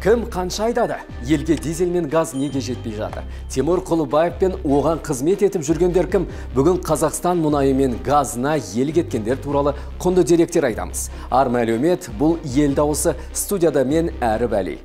Кім қанша айдады? Елге дизель мен газ неге жетпей жатыр? Тимур Құлыбаев пен оған қызмет етіп жүргендер кім? Бүгін Қазақстан мұнайы мен газына ел кеткендер туралы құнды деректер айтамыз. Арма әлеумет, бұл ел дауысы, студияда мен Әріп Әли.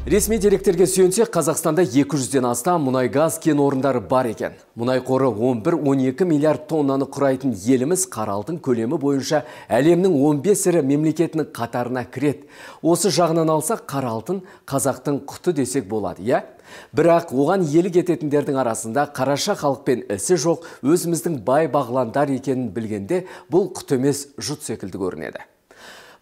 Ресми деректерге сүйенсек, Қазақстанда 200-ден астам мұнай-газ кен орындары бар екен. Мұнай қоры 11-12 миллиард тоннаны құрайтын еліміз қара алтын көлемі бойынша әлемнің 15 ірі мемлекетінің қатарына кіреді. Осы жағынан алсақ, қара алтын қазақтың құты десек болады, иә? Бірақ оған елі кететіндердің арасында қараша халықпен ісі жоқ, өзіміздің бай бағландар екенін білгенде бұл құт емес жұт секілді көрінеді.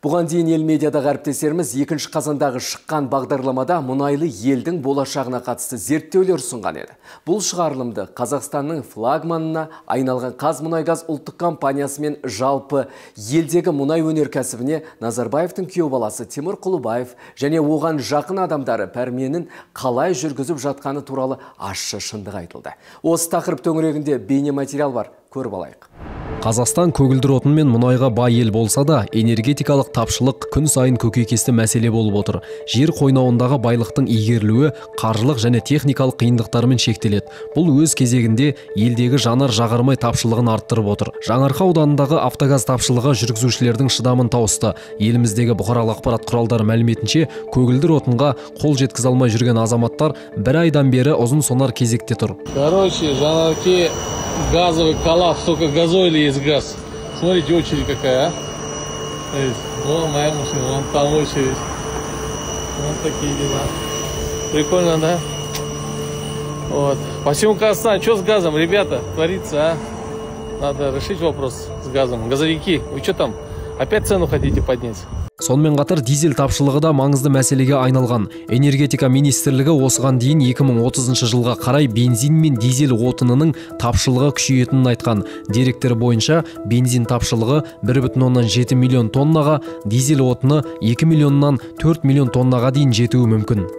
Бұған дейін ел медиадағы әріптестеріміз 2 қазандағы шыққан бағдарламада мұнайлы елдің болашағына қатысты зерттеулер ұсынған еді. Бұл шығарылымды Қазақстанның флагманына айналған Қазмұнайгаз ұлттық компаниясы мен жалпы елдегі мұнай өнеркәсібіне Назарбаевтың күйеу баласы Тимур Құлыбаев және оған жақын адамдары пәрменін қалай жүргізіп жатқаны туралы ащы шындық айтылды. Осы тақырып төңірегінде бейнематериал бар, көріп алайық. Қазақстан көгілдір отын мен мұнайға бай ел болса да, энергетикалық тапшылық күн сайын көкейкесті мәселе болып отыр. Жер қойнауындағы байлықтың игерілуі қаржылық және техникалық қиындықтармен шектеледі. Бұл өз кезегінде елдегі жанар жағармай тапшылығын арттырып отыр. Жаңаарқа ауданындағы автогаз тапшылығы жүргізушілердің шыдамын тауысты. Еліміздегі бұқаралық ақпарат құралдары мәліметінше, көгілдір отынға қол жеткізе алмай жүрген азаматтар бір айдан бері ұзын сонар кезекте тұр. Короче, Жанарке газовый коллапс, только газойль есть газ. Смотрите, очередь какая, а? Вон моя машина, вон там очередь. Вот такие дела. Прикольно, да? Вот. По всему Казахстану, что с газом, ребята, творится, а? Надо решить вопрос с газом. Газовики, вы что там, опять цену хотите поднять? Сонымен қатар дизель тапшылығы да маңызды мәселеге айналған. Энергетика министрлігі осыған дейін 2030 жылға қарай бензин мен дизель отынының тапшылығы күшейетінін айтқан. Деректер бойынша бензин тапшылығы 1,7 миллион тоннаға, дизель отыны 2 миллионнан 4 миллион тоннаға дейін жетуі мүмкін.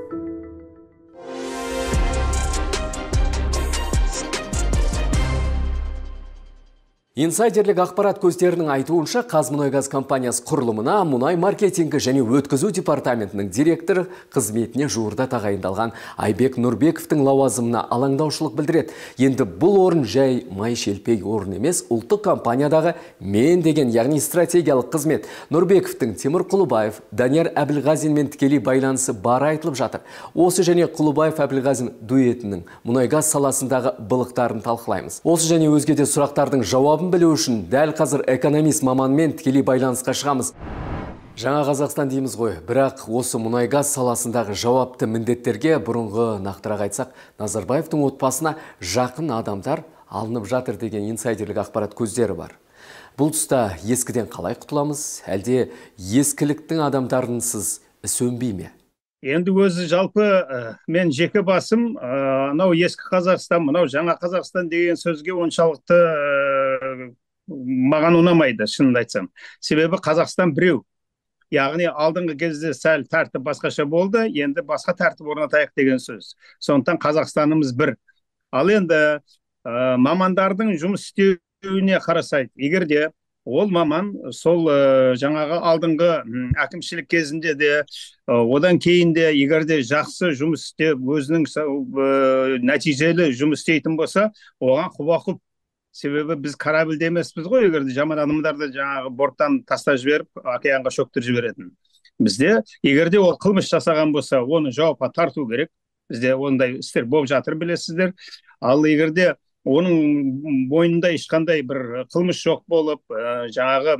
Инсайдерлік ақпарат көздерінің айтуынша, Қазмұнайгаз компаниясы құрылымына мұнай маркетингі және өткізу департаментінің директоры қызметіне жуырда тағайындалған Айбек Нұрбековтің лауазымына алаңдаушылық білдіреді. Енді бұл орын жай май шелпек орын емес, ұлттық компаниядағы мен деген, яғни стратегиялық қызмет. Нұрбековтің Тимур Құлыбаев, Данияр Әбілғазинмен тікелей байланысы бар айтылып жатыр. Осы және Құлыбаев Әбілғазин дуэтінің мұнайгаз саласындағы былықтарын талқылаймыз. Осы және өзге де сұрақтардың жауабын білу үшін дәл қазір экономист маманмен тікелей байланысқа шығамыз. Жаңа Қазақстан дейміз ғой, бірақ осы мұнайгаз саласындағы жауапты міндеттерге бұрынғы, нақтырақ айтсақ, Назарбаевтың отбасына жақын адамдар алынып жатыр деген инсайдерлік ақпарат көздері бар. Бұл тұста ескіден қалай құтыламыз, әлде ескіліктің адамдарынсыз іс өнбей ме? Енді өзі жалпы мен жеке басым анау ескі Қазақстан, мынау жаңа Қазақстан деген сөзге оншалықты маған ұнамайды, шынымды айтсам. Себебі Қазақстан біреу. Яғни алдыңғы кезде сәл тәртіп басқаша болды, енді басқа тәртіп орнатайық деген сөз. Сондықтан Қазақстанымыз бір. Ал енді мамандардың жұмыс істеуіне қарасайық, егер де ол маман сол жаңағы алдыңғы әкімшілік кезінде де, одан кейін де егер де жақсы жұмыс істеп, өзінің нәтижелі жұмыс істейтін болса, оған құба-құп. Себебі біз корабльде емеспіз ғой, егер де жаман адамдарды жаңағы борттан тастап жіберіп, океанға шөктіріп жіберетін. Бізде егер де ол қылмыс жасаған болса, оны жауапқа тарту керек. Бізде ондай істер болып жатыр, білесіздер. Ал егер де оның бойында ешқандай бір қылмыс жоқ болып, жаңағы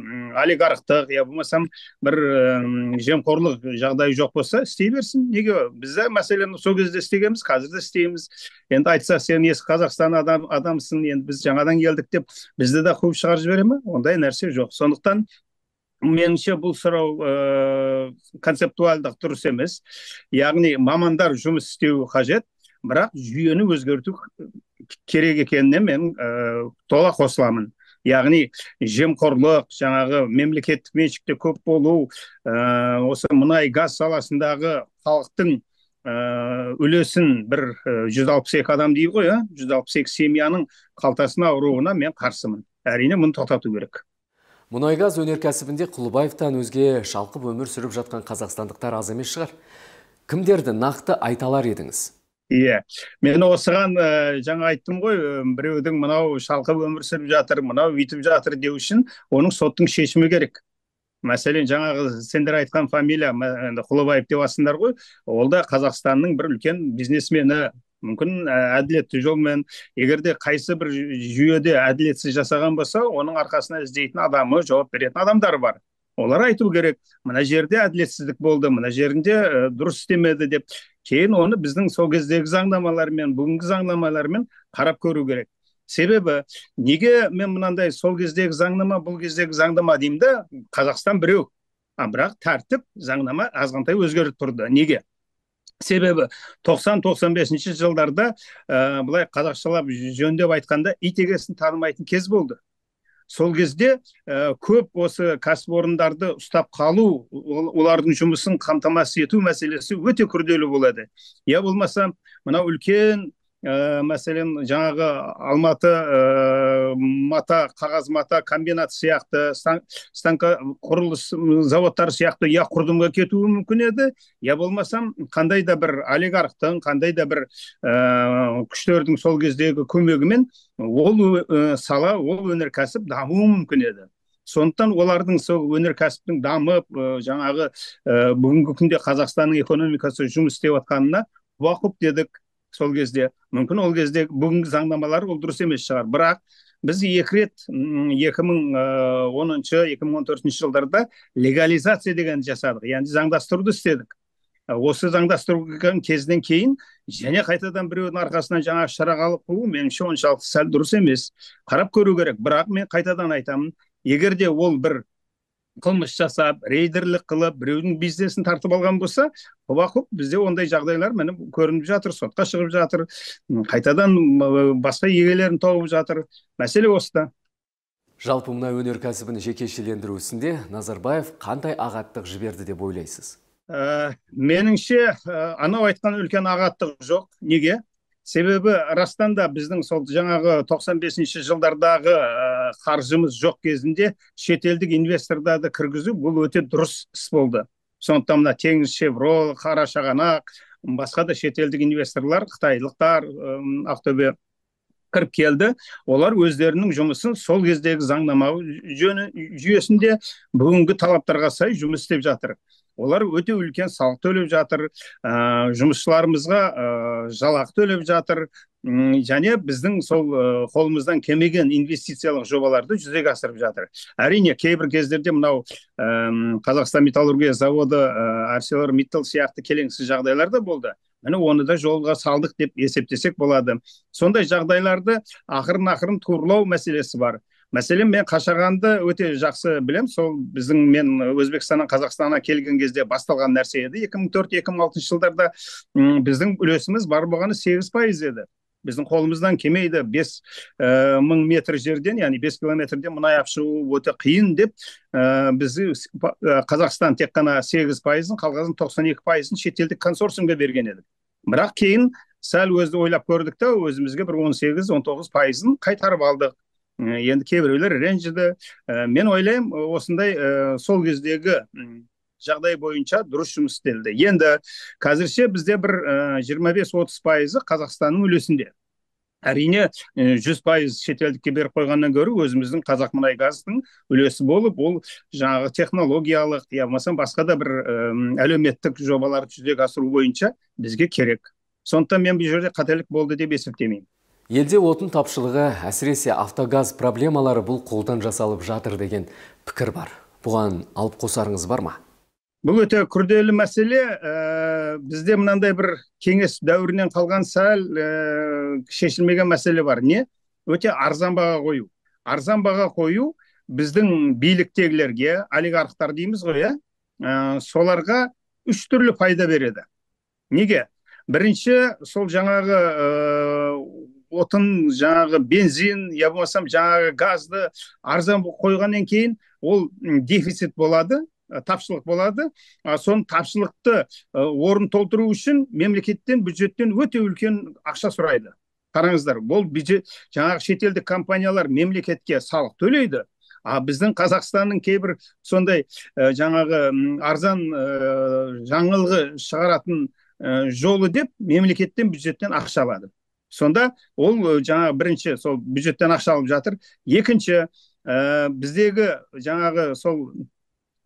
олигархтық, я болмасам бір жемқорлық жағдайы жоқ болса, істей берсін. Неге? Біз де мәселені сол кезде істегенбіз, қазір де істейміз. Енді айтса, сен ескі Қазақстан адамсың, енді біз жаңадан келдік деп бізді де қуып шығарып жібере ме? Ондай нәрсе жоқ. Сондықтан меніңше бұл сұрау концептуалдық дұрыс емес. Яғни мамандар жұмыс істеуі қажет, бірақ жүйені өзгерту керек екеніне мен тола қосыламын. Яғни жемқорлық, жаңағы мемлекеттік меншікте көп болу, осы мұнай газ саласындағы халықтың үлесін бір 162 адам дейді ғой, 162 семьяның қалтасына ауруына мен қарсымын. Әрине мұны тоқтату керек. Мұнайгаз өнеркәсібінде Құлыбаевтан өзге шалқып өмір сүріп жатқан қазақстандықтар аз емес шығар. Кімдерді нақты айталар едіңіз? Иә, мен осыған жаңа айттым ғой, біреудің мынау шалқып өмір сүріп жатыр, мынау үйтіп жатыр деу үшін оның соттың шешімі керек. Мәселен, жаңағы сендер айтқан фамилия, енді Құлыбаев деп асыңдар ғой, ол да Қазақстанның бір үлкен бизнесмені, мүмкін әділетті жолмен, егер де қайсы бір жүйеде әділетсіз жасаған болса, оның арқасына іздейтін адамы, жауап беретін адамдар бар. Олар айту керек, мына жерде әділетсіздік болды, мына жерінде дұрыс істемеді деп. Кейін оны біздің сол кездегі заңнамалармен, бүгінгі заңнамалармен қарап көру керек. Себебі неге мен мынандай сол кездегі заңнама, бұл кездегі заңнама деймін да, Қазақстан біреу. Бірақ тәртіп, заңнама азғантай өзгеріп тұрды. Неге? Себебі 90-95 жылдарда былай қазақшалап жөндеп айтқанда ит егесін танымайтын кез болды. Сол кезде көп осы кәсіпорындарды ұстап қалу, олардың жұмысын қамтамасыз ету мәселесі өте күрделі болады. Я болмаса мынау үлкен мәселен жаңағы Алматы мата, қағаз мата комбинаты сияқты, станка құрылыс заводтары сияқты я құрдымға кетуі мүмкін еді, я болмасам қандай да бір олигархтың, қандай да бір күштердің сол кездегі көмегімен ол сала, ол өнеркәсіп дамуы мүмкін еді. Сондықтан олардың сол өнеркәсіптің дамып, жаңағы бүгінгі күнде Қазақстанның экономикасы жұмыс істеп жатқанына уақып дедік. Сол кезде, мүмкін ол кезде бүгінгі заңнамалар ол дұрыс емес шығар. Бірақ біз екі рет 2010-шы, 2014 жылдарда легализация деген жасадық, яғни заңдастыруды істедік. Осы заңдастыру кезінен кейін және қайтадан біреудің арқасынан жаңа шараға алып қою меніңше оншалықты сәл дұрыс емес. Қарап көру керек. Бірақ мен қайтадан айтамын, егер де ол бір қылмыс жасап, рейдерлік қылып, біреудің бизнесін тартып алған болса, құба-құп бізде ондай жағдайлар міне көрініп жатыр, сотқа шығып жатыр, қайтадан басқа егелерін тауып жатыр. Мәселе осыда. Жалпы мұнай өнеркәсібін жекешелендіру ісінде Назарбаев қандай ағаттық жіберді деп ойлайсыз? Меніңше, анау айтқан үлкен ағаттық жоқ. Неге? Себебі растан да біздің сол жаңағы 95-ші жылдардағы қаржымыз жоқ кезінде шетелдік инвесторларды кіргізу бұл өте дұрыс іс болды. Сондықтан мына Теңізшевройл, Қарашығанақ, басқа да шетелдік инвесторлар, қытайлықтар, Ақтөбе кіріп келді. Олар өздерінің жұмысын сол кездегі заңнама жүйесінде бүгінгі талаптарға сай жұмыс істеп жатыр. Олар өте үлкен салық төлеп жатыр, жұмысшыларымызға жалақы төлеп жатыр, және біздің сол қолымыздан келмеген инвестициялық жобаларды жүзеге асырып жатыр. Әрине, кейбір кездерде мынау Қазақстан металлургия заводы, ArcelorMittal сияқты келеңсіз жағдайлар да болды. Міне оны да жолға салдық деп есептесек болады. Сондай жағдайларды ақырын-ақырын турлау мәселесі бар. Мәселен, мен Қашағанды өте жақсы білем. Сол біздің мен Өзбекстаннан Қазақстанға келген кезде басталған нәрсе еді. 2004-2006 жылдарда біздің үлесіміз бар болғаны 8% еді. Біздің қолымыздан келмейді 5000 метр жерден, яғни 5 километрден мұнай алып шығу өте қиын деп, бізді Қазақстан тек қана 8%-ын, қалғанын 92%-ын шетелдік консорциумға берген еді. Бірақ кейін сәл өзді ойлап көрдік те, өзімізге бір 18-19%-ын қайтарып алдық. Енді кейбіреулер ренжіді. Мен ойлаймын, осындай сол кездегі жағдай бойынша дұрыс жұмыс істелді. Енді қазірше бізде бір 25-30% Қазақстанның үлесінде. Әрине, 100% шетелдікке беріп қойғаннан гөрі өзіміздің Қазақмұнайгаздың үлесі болып, ол жаңағы технологиялық, я болмаса басқа да бір әлеуметтік жобаларды жүзеге асыру бойынша бізге керек. Сондықтан мен бұл жерде қателік болды деп есептемеймін. Елде отын тапшылығы, әсіресе автогаз проблемалары бұл қолдан жасалып жатыр деген пікір бар. Бұған алып қосарыңыз бар ма? Бұл өте күрделі мәселе. Бізде мынандай бір кеңес дәуірінен қалған сәл шешілмеген мәселе бар. Не? Өте арзан баға қою. Арзан баға қою біздің биліктегілерге, олигархтар дейміз ғой, соларға үш түрлі пайда береді. Неге? Бірінші, сол жаңағы отын, жаңағы бензин, я болмасам жаңағы газды арзан қойғаннан кейін ол дефицит болады, тапшылық болады. Соны тапшылықты орын толтыру үшін мемлекеттен, бюджеттен өте үлкен ақша сұрайды. Қараңыздар, бұл бюджет, жаңағы шетелдік компаниялар мемлекетке салық төлейді. А біздің Қазақстанның кейбір сондай жаңағы арзан жаңылғы шығаратын жолы деп мемлекеттен, бюджеттен ақша алады. Сонда ол жаңа бірінші сол бюджеттен ақша алып жатыр. Екінші, біздегі жаңағы сол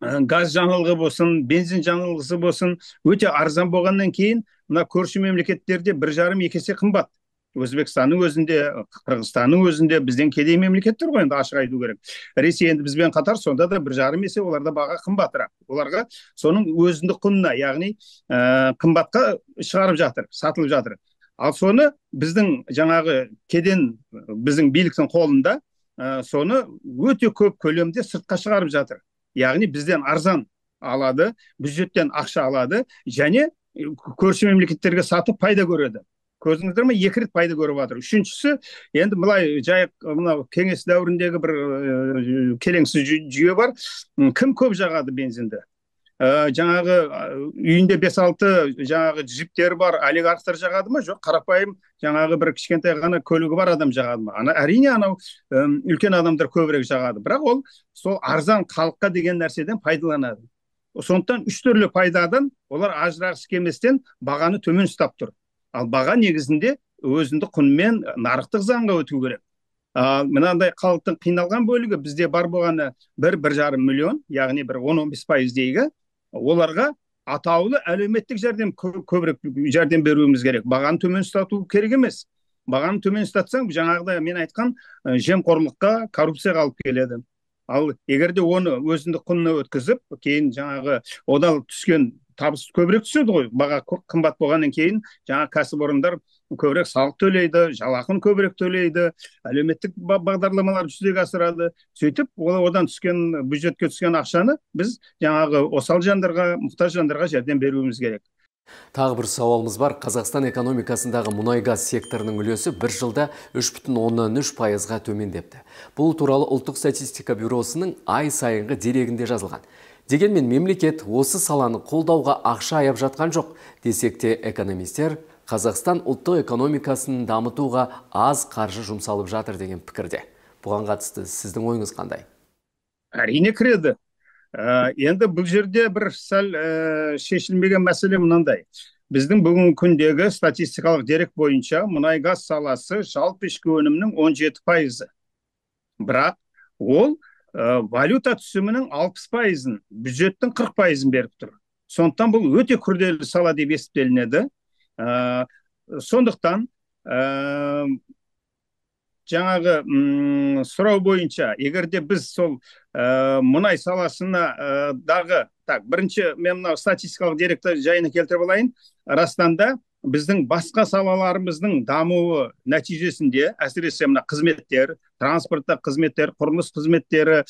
газ жаңылғы болсын, бензин жаңылғысы болсын, өте арзан болғаннан кейін мына көрші мемлекеттерде 1,5-2 есе қымбат. Өзбекстанның өзінде, Қырғызстанның өзінде бізден кедей мемлекеттер ғой, енді ашық айту керек. Ресей енді бізбен қатар, сонда да 1,5 есе оларда баға қымбатырақ. Оларға соның өзіндік құнына, яғни қымбатқа шығарып жатыр, сатылып жатыр. Ал соны біздің жаңағы кеден, біздің биліктің қолында, соны өте көп көлемде сыртқа шығарып жатыр. Яғни бізден арзан алады, бюджеттен ақша алады және көрші мемлекеттерге сатып пайда көреді. Көрдіңіздер ме, 2 рет пайда көріп жатыр. Үшіншісі, енді былай жайық, мынау кеңес дәуіріндегі бір келеңсіз жүйе бар. Кім көп жағады бензинді? Жаңағы үйінде 5-6 жаңағы джиптері бар олигархтар жағады ма? Жоқ, қарапайым жаңағы бір кішкентай ғана көлігі бар адам жағады ма? Ана, әрине анау үлкен адамдар көбірек жағады. Бірақ ол сол арзан халыққа деген нәрседен пайдаланады. Сондықтан 3 түрлі пайдадан олар ажырағысы келместен бағаны төмен ұстап тұр. Ал баға негізінде өзіндік құнмен нарықтық заңға өту керек. Мынандай халықтың қиналған бөлігі бізде бар болғаны 1-1,5 миллион, яғни бір 10-15% дейгі. Оларға атаулы әлеуметтік жәрдем көбірек жәрдем беруіміз керек. Бағаны төмен ұстату керек емес. Бағаны төмен ұстатсаң, жаңағыдай мен айтқан жемқорлыққа, коррупцияға алып келеді. Ал егер де оны өзіндік құнына өткізіп, кейін жаңағы одан түскен табыс көбірек түседі ғой. Баға қымбат болғаннан кейін жаңа кәсіпорындар көбірек салық төлейді, жалақыны көбірек төлейді, әлеуметтік бағдарламалар жүзеге асырады. Сөйтіп, одан түскен, бюджетке түскен ақшаны біз жаңағы осал жандарға, мұқтаж жандарға жәрдем беруіміз керек. Тағы бір сауалымыз бар. Қазақстан экономикасындағы мұнай-газ секторының үлесі бір жылда 3,3%-ға төмендепті. Бұл туралы Ұлттық статистика бюросының ай сайынғы дерегінде жазылған. Дегенмен мемлекет осы саланы қолдауға ақша аяп жатқан жоқ. Десек те экономистер Қазақстан ұлттық экономикасын дамытуға аз қаржы жұмсалып жатыр деген пікірде. Бұған қатысты сіздің ойыңыз қандай? Әрине кіреді. Енді бұл жерде бір сәл шешілмеген мәселе мынандай. Біздің бүгінгі күндегі статистикалық дерек бойынша мұнай-газ саласы жалпы ішкі өнімнің 17%. Бірақ ол валюта түсімінің 60%-ын, бюджеттің 40%-ын беріп тұр. Сондықтан бұл өте күрделі сала деп есептелінеді. Сондықтан жаңағы сұрау бойынша, егер де біз сол мұнай саласына дағы, так, бірінші мен мынау статистикалық деректі жайына келтіріп алайын. Растан да біздің басқа салаларымыздың дамуы нәтижесінде, әсіресе мына қызметтер, транспорттық қызметтер, құрылыс қызметтері,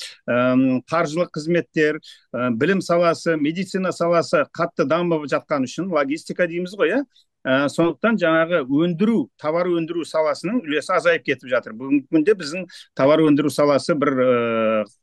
қаржылық қызметтер, білім саласы, медицина саласы қатты дамып жатқан үшін логистика дейміз ғой, иә? Сондықтан жаңағы өндіру, товар өндіру саласының үлесі азайып кетіп жатыр. Бүгінгі күнде біздің товар өндіру саласы бір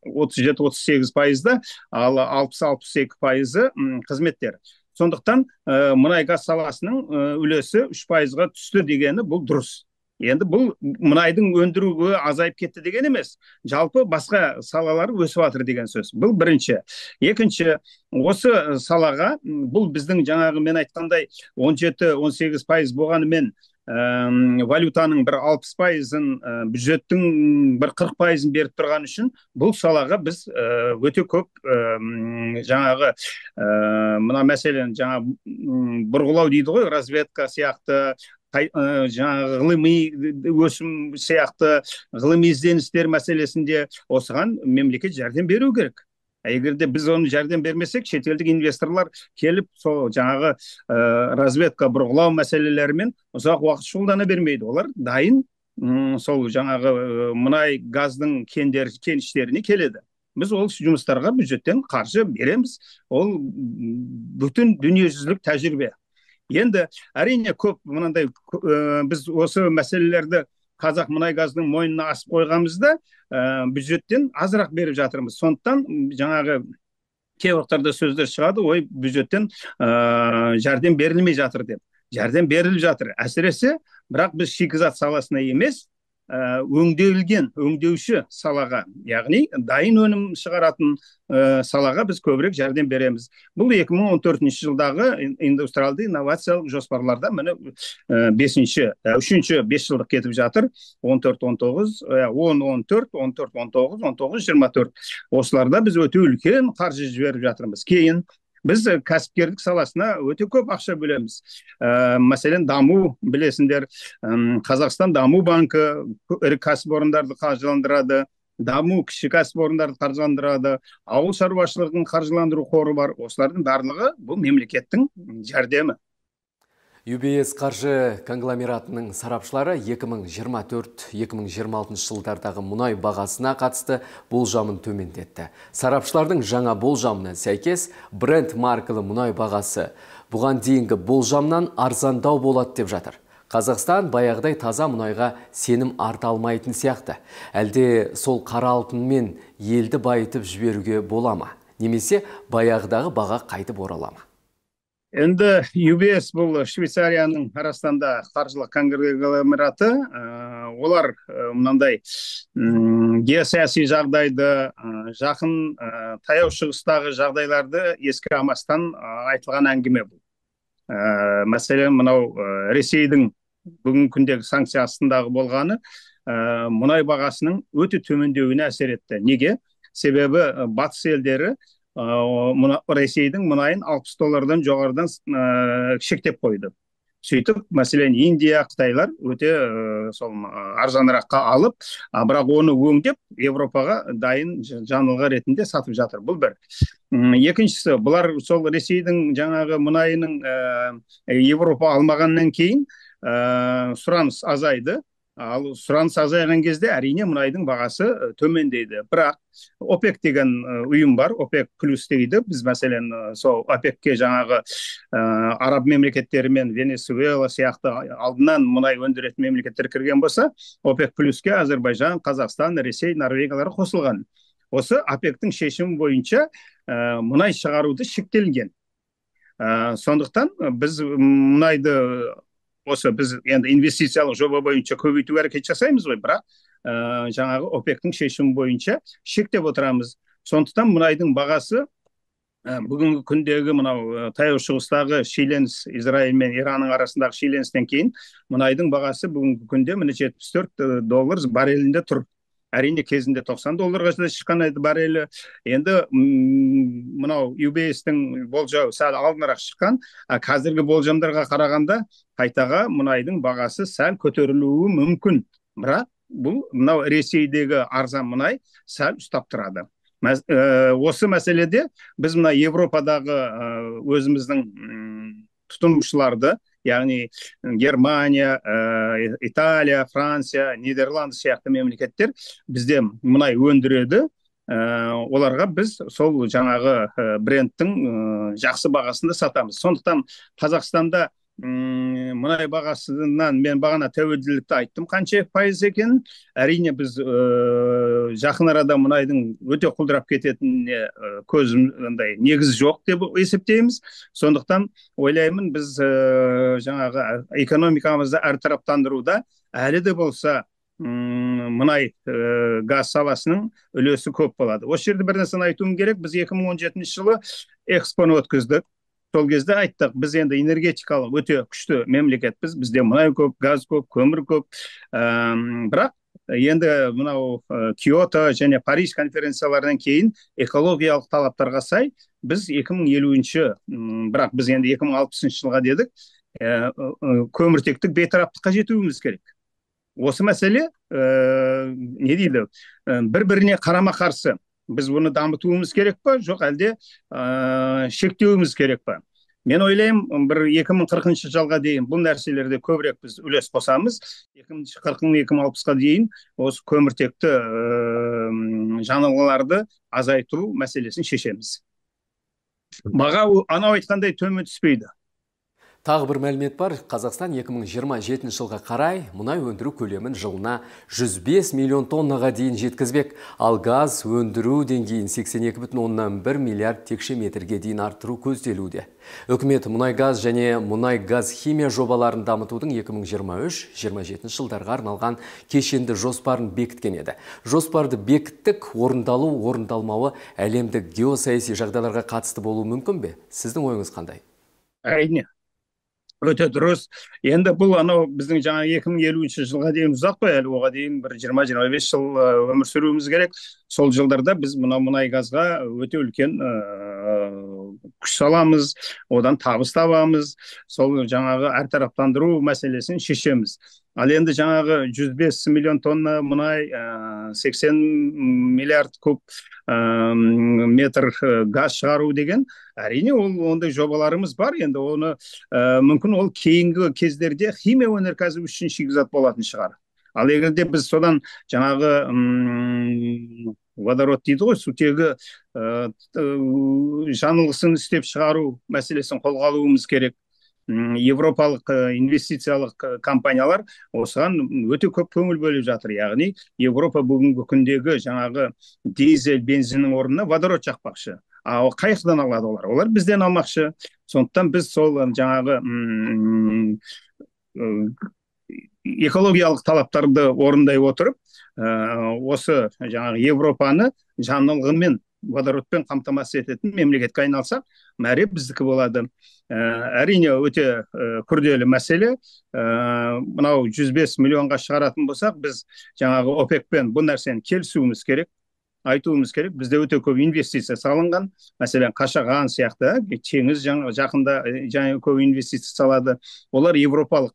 37-38%, ал 60-62% қызметтер. Сондықтан мұнай газ саласының үлесі 3%-ға түсті дегені бұл дұрыс. Енді бұл мұнайдың өндіруі азайып кетті деген емес. Жалпы басқа салалар өсіп жатыр деген сөз. Бұл бірінші. Екінші, осы салаға, бұл біздің жаңағы мен айтқандай 17-18% болғанымен, валютаның бір 60%-ын, бюджеттің бір 40%-ын беріп тұрған үшін бұл салаға біз өте көп жаңағы мына мәселен жаңа бұрғылау дейді ғой, разведка сияқты, жаңағы ғылыми өсім сияқты, ғылыми ізденістер мәселесінде осыған мемлекет жәрдем беру керек. Егер де біз оны жәрдем бермесек, шетелдік инвесторлар келіп сол жаңағы разведка, бұрғылау мәселелерімен ұзақ уақыт шұғылдана бермейді. Олар дайын сол жаңағы мұнай газдың кеніштеріне келеді. Біз ол жұмыстарға бюджеттен қаржы береміз. Ол бүтін дүниежүзілік тәжірибе. Енді әрине көп мынандай біз осы мәселелерді қазақ мұнай газының мойнына асып қойғанбызда, бюджеттен азырақ беріп жатырмыз. Сондықтан жаңағы кей уақыттарда сөздер шығады, ой, бюджеттен жәрдем берілмей жатыр деп. Жәрдем беріліп жатыр. Әсіресе, бірақ біз шикізат саласына емес, өңделген, өңдеуші салаға, яғни дайын өнім шығаратын салаға біз көбірек жәрдем береміз. Бұл 2014 жылдағы индустриалды инновациялық жоспарларда міне 5-ші, 3-ші 5 жылдық кетіп жатыр. 14 19, 10 14, 14 19, 19 24. Осыларда біз өте үлкен қаржы жіберіп жатырмыз. Кейін біз кәсіпкерлік саласына өте көп ақша бөлеміз. Мәселен, даму, білесіңдер, Қазақстан даму банкі ірі кәсіпорындарды қаржыландырады, даму кіші кәсіпорындарды қаржыландырады, ауыл шаруашылығын қаржыландыру қоры бар. Осылардың барлығы бұл мемлекеттің жәрдемі. UBS қаржы конгломератының сарапшылары 2024-2026 жылдардағы мұнай бағасына қатысты болжамын төмендетті. Сарапшылардың жаңа болжамына сәйкес, Brent маркалы мұнай бағасы бұған дейінгі болжамнан арзандау болады деп жатыр. Қазақстан баяғыдай таза мұнайға сенім арта алмайтын сияқты. Әлде сол қара алтынмен елді байытып жіберуге бола ма? Немесе баяғыдағы баға қайтып орала ма? Енді UBS бұл Швейцарияның арасында қаржылық конгломераты. Олар мынандай геосаяси жағдайды, жақын таяу шығыстағы жағдайларды еске алмастан айтылған әңгіме бұл. Мәселен, мынау Ресейдің бүгінгі күндегі санкция астындағы болғаны мұнай бағасының өте төмендеуіне әсер етті. Неге? Себебі батыс елдері Ресейдің мұнайын 60 доллардан жоғарыдан шектеп қойды. Сөйтіп, мәселен, Индия, Қытайлар өте сол арзаныраққа алып, бірақ оны өңдеп Европаға дайын жанылғы ретінде сатып жатыр. Бұл бір. Екіншісі, бұлар сол Ресейдің жаңағы мұнайының Европа алмағаннан кейін сұраныс азайды. Ал сұраныс азайған кезде әрине мұнайдың бағасы төмендейді. Бірақ ОПЕК деген ұйым бар, ОПЕК плюс дейді. Біз мәселен сол ОПЕКке жаңағы араб мемлекеттері мен Венесуэла сияқты алдынан мұнай өндіретін мемлекеттер кірген болса, ОПЕК плюске Әзербайжан, Қазақстан, Ресей, Норвегиялар қосылған. Осы ОПЕКтің шешімі бойынша мұнай шығаруды шектелген. Сондықтан біз мұнайды осы біз енді инвестициялық жоба бойынша көбейту әрекет жасаймыз ғой, бірақ жаңағы ОПЕКтің шешімі бойынша шектеп отырамыз. Сондықтан мұнайдың бағасы бүгінгі күндегі мынау Таяу Шығыстағы шиеленіс, Израиль мен Иранның арасындағы шиеленістен кейін мұнайдың бағасы бүгінгі күнде міне 74 доллар баррелінде тұр. Әрине кезінде 90 долларға да шыққан еді баррелі. Енді мынау UBS-тің болжауы сәл алдынырақ шыққан. Қазіргі болжамдарға қарағанда қайтаға мұнайдың бағасы сәл көтерілуі мүмкін. Бірақ бұл мынау Ресейдегі арзан мұнай сәл ұстап тұрады. Осы мәселеде біз мына Европадағы өзіміздің тұтынушыларды, яғни Германия, Италия, Франция, Нидерланд сияқты мемлекеттер бізде мұнай өндіреді. Оларға біз сол жаңағы брендтің жақсы бағасында сатамыз. Сондықтан Қазақстанда мұнай бағасынан мен бағана тәуелділікті айттым, қанша пайыз екенін. Әрине біз жақын арада мұнайдың өте құлдырап кететініне көзім андай негіз жоқ деп есептейміз. Сондықтан ойлаймын, біз жаңағы экономикамызды әртараптандыруда әлі де болса мұнай газ саласының үлесі көп болады. Осы жерде бір нәрсені айтуым керек. Біз 2017 жылы экспоны өткіздік. Сол кезде айттық, біз енді энергетикалық өте күшті мемлекетпіз, бізде мұнай көп, газ көп, көмір көп. Бірақ енді мынау Киото және Париж конференцияларынан кейін экологиялық талаптарға сай біз 2050-ші, бірақ біз енді 2060 жылға дедік, көміртектік бейтараптыққа жетуіміз керек. Осы мәселе не дейді, бір-біріне қарама-қарсы. Біз бұны дамытуымыз керек па, жоқ әлде шектеуіміз керек па? Мен ойлаймын, бір 2040 жылға дейін бұл нәрселерде көбірек біз үлес қосамыз. 2040-2060-қа дейін осы көміртекті жанылғыларды азайту мәселесін шешеміз. Баға анау айтқандай төмен түспейді. Тағы бір мәлімет бар, Қазақстан 2027 жылға қарай мұнай өндіру көлемін жылына 105 миллион тоннаға дейін жеткізбек, ал газ өндіру деңгейін 82,1 миллиард текше метрге дейін арттыру көзделуде. Үкімет мұнай-газ және мұнай-газ химия жобаларын дамытудың 2023-27 жылдарға арналған кешенді жоспарын бекіткен еді. Жоспарды бекіттік, орындалу, орындалмауы әлемдік геосаяси жағдайларға қатысты болуы мүмкін бе? Сіздің ойыңыз қандай? Әрине. Өте дұрыс. Енді бұл анау біздің жаңа 2050 жылға дейін ұзақ қой, әлі оға дейін бір 20-25 жыл өмір сүруіміз керек. Сол жылдарда біз мынау мұнай газға өте үлкен күш саламыз, одан табыс табамыз, сол жаңағы әртараптандыру мәселесін шешеміз. Ал енді жаңағы 105 миллион тонна мұнай, 80 миллиард куб метр газ шығару деген, әрине ол ондай жобаларымыз бар. Енді оны мүмкін ол кейінгі кездерде химия өнеркәсібі үшін шикізат болатын шығар. Ал егер де біз содан жаңағы водород дейді ғой, сутегі жанылғысын істеп шығару мәселесін қолға алуымыз керек. Европалық инвестициялық компаниялар осыған өте көп көңіл бөліп жатыр. Яғни Европа бүгінгі күндегі жаңағы дизель, бензиннің орнына водород жақпақшы. А қайсыдан алады олар? Олар бізден алмақшы. Сондықтан біз сол жаңағы экологиялық талаптарды орындай отырып, осы жаңағы Европаны жанылғымен, водородпен қамтамасыз ететін мемлекетке айналсақ, мәре біздікі болады. Әрине өте күрделі мәселе. Мынау 105 миллионға шығаратын болсақ, біз жаңағы ОПЕК-пен бұл нәрсені келісуіміз керек, айтуымыз керек. Бізде өте көп инвестиция салынған, мәселен Қашаған сияқты, Теңіз жақында жаңа көп инвестиция салады. Олар европалық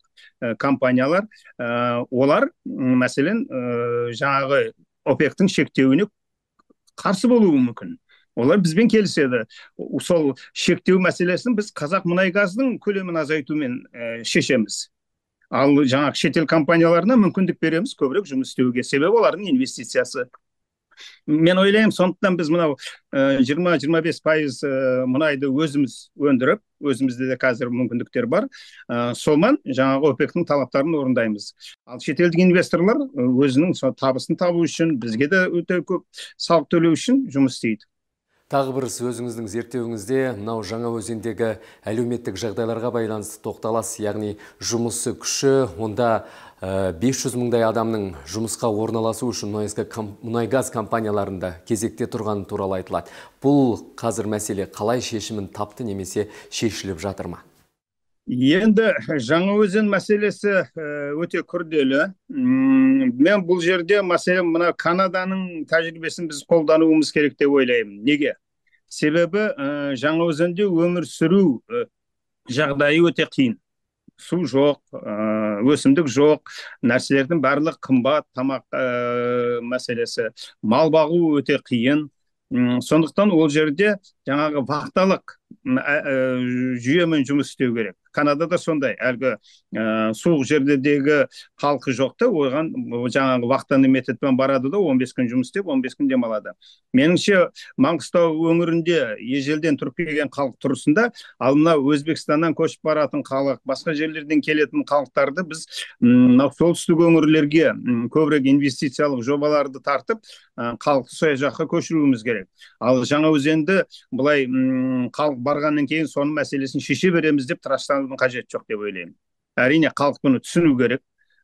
компаниялар, олар мәселен жаңағы ОПЕК-тің шектеуіне қарсы болуы мүмкін. Олар бізбен келіседі. Сол шектеу мәселесін біз қазақ мұнай газының көлемін азайтумен шешеміз. Ал жаңағы шетел компанияларына мүмкіндік береміз көбірек жұмыс істеуге, себебі олардың инвестициясы. Мен ойлаймын, сондықтан біз мынау 20-25% мұнайды өзіміз өндіріп, өзімізде де қазір мүмкіндіктер бар, солман жаңағы ОПЕК-тің талаптарын орындаймыз. Ал шетелдік инвесторлар өзінің табысын табу үшін, бізге де өте көп салық төлеу үшін жұмыс істейді. Тағы бір өзіңіздің зерттеуіңізде мынау Жаңаөзендегі әлеуметтік жағдайларға байланысты тоқталасыз, яғни жұмысы күші, онда 500 мыңдай адамның жұмысқа орналасу үшін мұнай-газ компанияларында кезекте тұрғаны туралы айтылады. Бұл қазір мәселе қалай шешімін тапты немесе шешіліп жатыр ма? Енді Жаңаөзен мәселесі өте күрделі. Мен бұл жерде мәселен мына Канаданың тәжірибесін біз қолдануымыз керек деп ойлаймын. Неге? Себебі Жаңаөзенде өмір сүру жағдайы өте қиын. Су жоқ, өсімдік жоқ, нәрселердің барлығы қымбат, тамақ мәселесі, мал бағу өте қиын. Сондықтан ол жерде жаңағы вахталық жүйемен жұмыс істеу керек. Канадада сондай, әлгі суық жерлердегі халқы жоқты, оған жаңағы вахтаны методпен барады да 15 күн жұмыс істеп, 15 күн демалады. Меніңше Маңғыстау өңірінде ежелден тұрып келген халық тұрысында, ал мына Өзбекстаннан көшіп баратын халық, басқа жерлерден келетін халықтарды біз мына солтүстік өңірлерге көбірек инвестициялық жобаларды тартып, халықты сол жаққа көшіруіміз керек. Ал Жаңаөзенді былай халық барғаннан кейін соның мәселесін шеше береміз деп тырастанудың қажеті жоқ деп ойлаймын. Әрине халық бұны түсіну керек.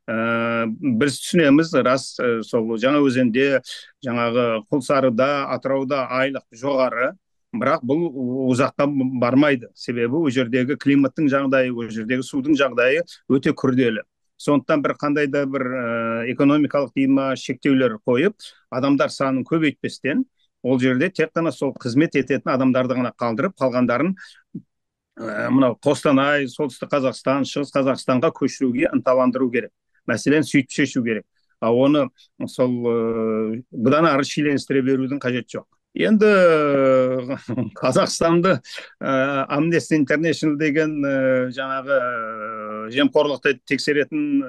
Біз түсінеміз, рас, сол Жаңаөзенде, жаңағы Құлсарыда, Атырауда айлық жоғары, бірақ бұл ұзаққа бармайды. Себебі ол жердегі климаттың жағдайы, ол жердегі судың жағдайы өте күрделі. Сондықтан бір қандай да бір экономикалық дейма шектеулер қойып, адамдар санын көбейтпестен, ол жерде тек қана сол қызмет ететін адамдарды ғана қалдырып, қалғандарын мынау Қостанай, Солтүстік Қазақстан, Шығыс Қазақстанға көшіруге ынталандыру керек. Мәселені сөйтіп шешу керек. А оны сол бұдан ары шиеленістіре берудің қажеті жоқ. Енді Қазақстанды Amnesty International деген жаңағы жемқорлықты тексеретін,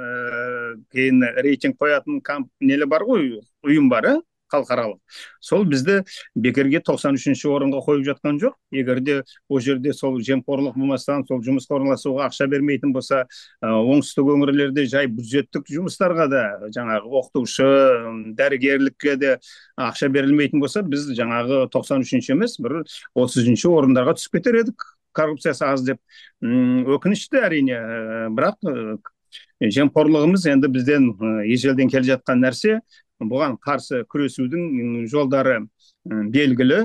кейін рейтинг қоятын нелі бар ғой, ұйым бар, Халықаралық. Сол бізді бекерге 93-ші орынға қойып жатқан жоқ. Егер де ол жерде сол жемқорлық болмастан, сол жұмысқа орналасуға ақша бермейтін болса, оңтүстік өңірлерде жай бюджеттік жұмыстарға да, жаңағы оқытушы, дәрігерлікке де ақша берілмейтін болса, біз жаңағы 93-ші емес, бір 30-ші орындарға түсіп кетер едік, коррупциясы аз деп. Өкінішті әрине, бірақ жемқорлығымыз енді бізден ежелден келе жатқан нәрсе. Бұған қарсы күресудің жолдары белгілі.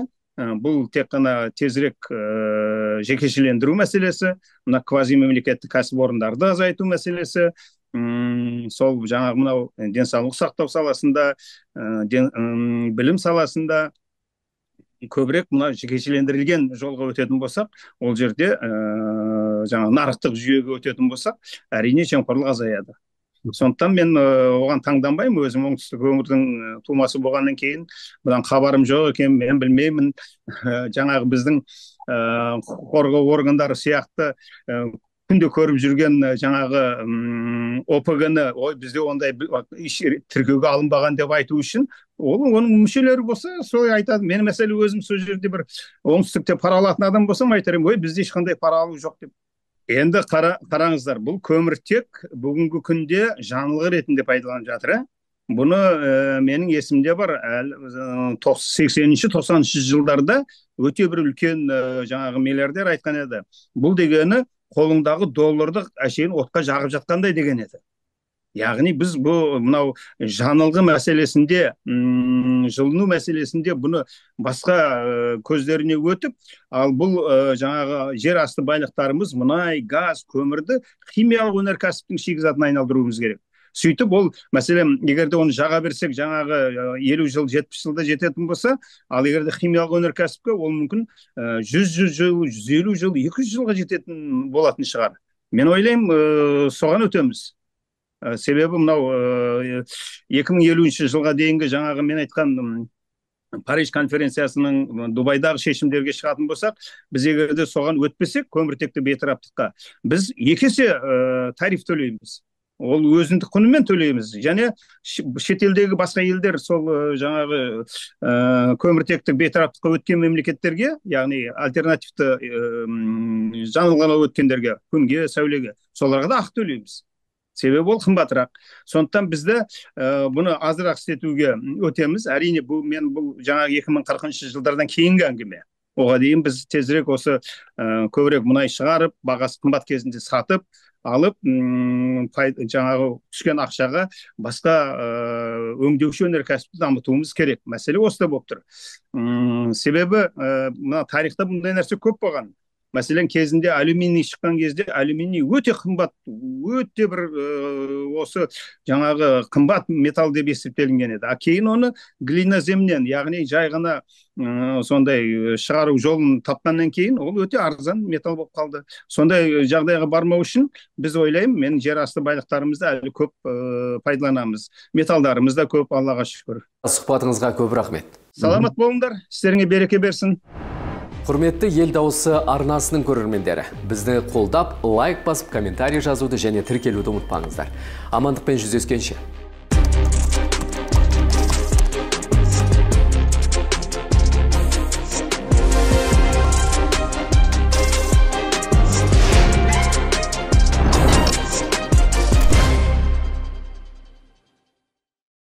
Бұл тек қана тезірек жекешелендіру мәселесі, мына квазимемлекеттік кәсіпорындарды азайту мәселесі, сол жаңағы мынау денсаулық сақтау саласында, білім саласында көбірек мына жекешелендірілген жолға өтетін болсақ, ол жерде жаңағы нарықтық жүйеге өтетін болсақ, әрине жемқорлық азаяды. Сондықтан мен оған таңданбаймын, өзім оңтүстік өңірдің тумасы болғаннан кейін бұдан хабарым жоқ екен, мен білмеймін. Жаңағы біздің құқық қорғау органдары сияқты күнде көріп жүрген жаңағы ОПГ-ны, ой, бізде ондай тіркеуге алынбаған деп айту үшін, ол оның мүшелері болса солай айтады. Мен мәселе өзім сол жерде бір оңтүстікте пара алатын адам болсам айтар едім, ой, бізде ешқандай пара алу жоқ деп. Енді қараңыздар, бұл көміртек бүгінгі күнде жанылғы ретінде пайдаланып жатыр. Бұны менің есімде бар, 80-ші, 90-шы жылдарда өте бір үлкен жаңағы миллиардер айтқан еді. Бұл дегені қолыңдағы долларды әшейін отқа жағып жатқандай деген еді. Яғни біз бұл мынау жанылғы мәселесінде, жылыну мәселесінде бұны басқа көздеріне өтіп, ал бұл жаңағы жер асты байлықтарымыз мұнай, газ, көмірді химиялық өнеркәсіптің шикізатына айналдыруымыз керек. Сөйтіп ол, мәселен, егер де оны жаға берсек, жаңағы 50 жыл, 70 жылда жететін болса, ал егер де химиялық өнеркәсіпке ол мүмкін 100 жыл, 150 жыл, 200 жылға жететін болатын шығар. Мен ойлаймын, соған өтеміз. Себебі мынау 2050 жылға дейінгі жаңағы мен айтқан Париж конференциясының Дубайдағы шешімдерге шығатын болсақ, біз егер де соған өтпесек, көміртекті бейтараптыққа, біз екі есе тариф төлейміз. Ол өзіндік құнымен төлейміз. Және шетелдегі басқа елдер сол жаңағы көміртекті бейтараптыққа өткен мемлекеттерге, яғни альтернативті жанылғыға өткендерге, күнге, сәулеге, соларға да ақы төлейміз. Себебі ол қымбатырақ. Сондықтан бізді бұны азырақ істетуге өтеміз. Әрине, бұл мен бұл жаңағы 2040 жылдардан кейінгі әңгіме. Оға дейін біз тезірек осы көбірек мұнай шығарып, бағасы қымбат кезінде сатып алып, жаңағы түскен ақшаға басқа өңдеуші өнеркәсіпті дамытуымыз керек. Мәселе осында болып тұр. Себебі мына тарихта бұндай нәрсе көп болған. Мәселен, кезінде алюминий шыққан кезде алюминий өте қымбат, өте бір осы жаңағы қымбат металл деп есептелінген еді. А кейін оны глиноземнен, яғни жай ғана сондай шығару жолын тапқаннан кейін ол өте арзан металл болып қалды. Сондай жағдайға бармау үшін біз ойлаймын, менің жер асты байлықтарымызды әлі көп пайдаланамыз. Металдарымыз да көп, Аллаға шүкір. Сұхбатыңызға көп рахмет. Саламат болыңдар, сіздеріңе береке берсін. Құрметті Ел дауысы арнасының көрермендері, бізді қолдап, лайк басып, комментарий жазуды және тіркелуді ұмытпаңыздар. Амандықпен жүздескенше.